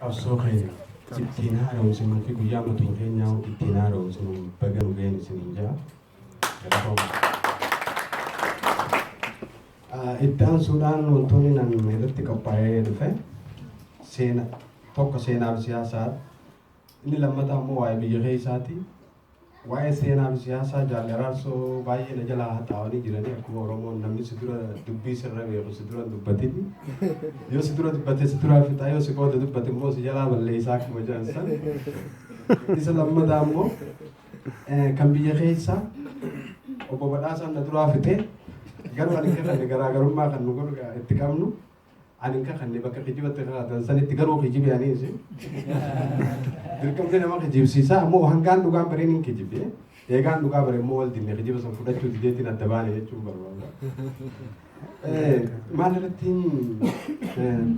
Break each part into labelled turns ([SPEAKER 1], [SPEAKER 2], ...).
[SPEAKER 1] Qabsoo keenya ittiin haaromsinuu fi guyyaa matuu keenyaa ittiin haaromsinu baga nu ga'een isiniin jira. Galatooma. Itti aansuudhaan wantoonni nan irratti qophaa'ee dhufe seena tokko seenaa fi siyaasaa, inni lammataa immoo waa'ee biyya keessaati. Waa'ee seenaa fi siyaasaa Jaalli Araarsoo baay'ee na jalaa haxaawanii jiranii. Akkuma Oromoon namni si dura dubbii sirra beeku si dura hin dubbatin. Yoo si dura dubbate si duraa fixaa, yoo si booda dubbate immoo si jalaa balleessaa akkuma jedhan san. Isa lammataa immoo kan biyya keessaa obbo Badhaasaan na duraa fixee, garuu ani kakanne garaagarummaa kan nu godhu itti qabnu ani hin kakanne bakka kijibatti kakatan sanitti, garuu kijibe anis. Dirqamni nama kijibsiisaa ammoo hangaan dhugaan bareen hin kijibe. Eegaan dhugaa bare immoo wal dinne, kijiba san fudhachuu dideetiin adda baane jechuun barbaada. Maal irratti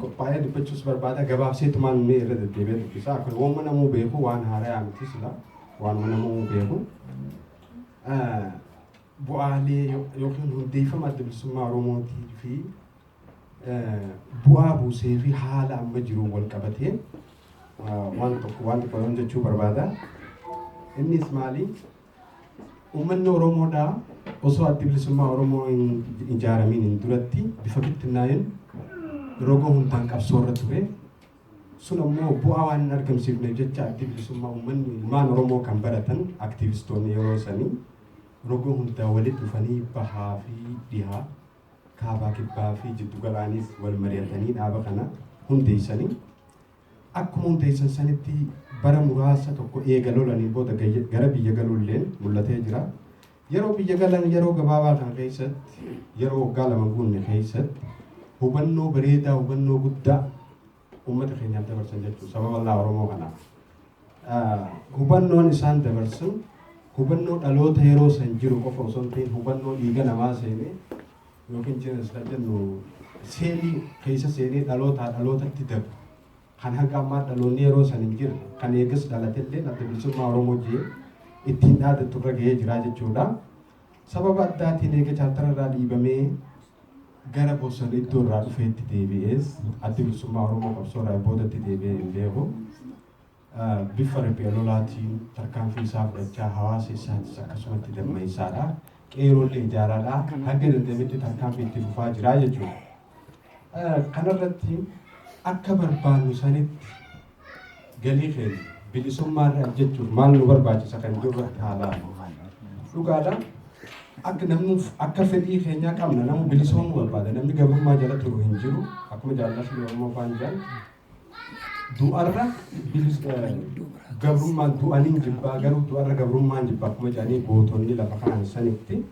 [SPEAKER 1] qophaa'ee dubbachuus barbaada, gabaabseetumaan inni irra deddeebi'ee dubbisa. Akka waanuma namuu beeku, waan haaraa miti, sila waanuma namuu beeku. Bu'aalee yookiin hundeeffama Adda Bilisummaa Oromootii fi bu'aa buusee fi haala amma jiru wal qabatee waan tokko waan xiqqoo yoon jechuu barbaada. Innis maali? Uummanni Oromoodhaa osoo Addi Bilisummaa Oromoo hin ijaaramiin hin duratti bifa bittinnaa'een roga hundaan qabsoo irra ture. Sun ammoo bu'aa waan hin argamsiifneef jecha Addi Bilisummaa uummanni ilmaan Oromoo kan baratan aktiivistoonni yeroo sanii roga hundaa walitti dhufanii bahaa fi dhihaa, kaabaa kibbaa fi jiddu galaanis wal mari'atanii dhaaba kana hundeessanii, akkuma hundeessan sanitti bara muraasa tokko eega lolanii booda gara biyya galuulleen mul'atee jira. Yeroo biyya galan yeroo gabaabaa kana keessatti, yeroo waggaa 2 guunne keessatti, hubannoo bareedaa, hubannoo guddaa uummata keenyaaf dabarsan jechuudha saba bal'aa Oromoo kanaaf. Hubannoon isaan dabarsan hubannoo dhaloota yeroo san jiru qofa osoo hin ta'in hubannoo dhiiga namaa seenee yookiin genes kan jennu seelii keessa seenee dhalootaa dhalootatti dabu, kan hanga ammaa dhaloonni yeroo san hin jirre kan eegas dhalatellee Adda Bilisummaa Oromoo jee ittiin dhaadattu irra gahee jira jechuudha. Sababa addaatiin eega chaartara irraa dhiibamee gara bosona iddoo irraa dhufeetti deebi'ees Addi Bilisummaa Oromoo qabsoo irraa boodatti deebi'ee hin beeku. Bifa riphee lolaatiin tarkaanfii isaa fudhachaa, hawaasa isaatis akkasumatti dammeessaadha. Qeerollee ijaaraadha. Hanga danda'ametti tarkaanfii itti fufaa jira jechuudha. Kanarratti akka barbaannu sanitti galii keenya bilisummaa irra jechuuf maal nu barbaachisa kan jiru irratti haa ilaallu. Dhugaadha. Akka namni akka fedhii keenyaa qabna, namu bilisoomuu barbaada. Namni gabrummaa jala turu hin jiru. Akkuma jaallatni Oromoo faan jedhan, du'arra gabrummaan du'aniin jibbaa, garuu du'arra gabrummaan jibbaa akkuma jedhanii gootonni lafa kaan sanitti,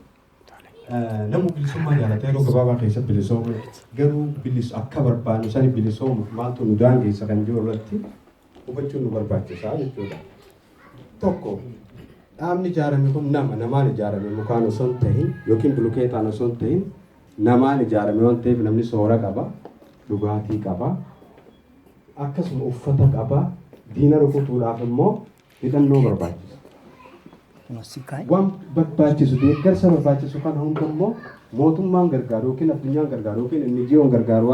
[SPEAKER 1] namu bilisummaa jaalata, yeroo gabaabaa keessatti bilisoomu, garuu bilis akka barbaannu sani bilisoomuuf maaltu nu daangeessa kan jiru irratti hubachuun nu barbaachisaa jechuudha. Tokko, dhaabni ijaarame kun nama namaan ijaarame, mukaan osoo hin ta'in yookiin bulukeetaan osoo hin ta'in namaan ijaarame waan ta'eef, namni soora qaba, dhugaatii qaba, akkasuma uffata qaba, diina rukutuudhaaf immoo hidhannoo barbaachisa. Waan barbaachisu, deeggarsa barbaachisu kana hunda immoo mootummaan gargaaru yookiin addunyaan gargaaru yookiin NGO'n gargaaru.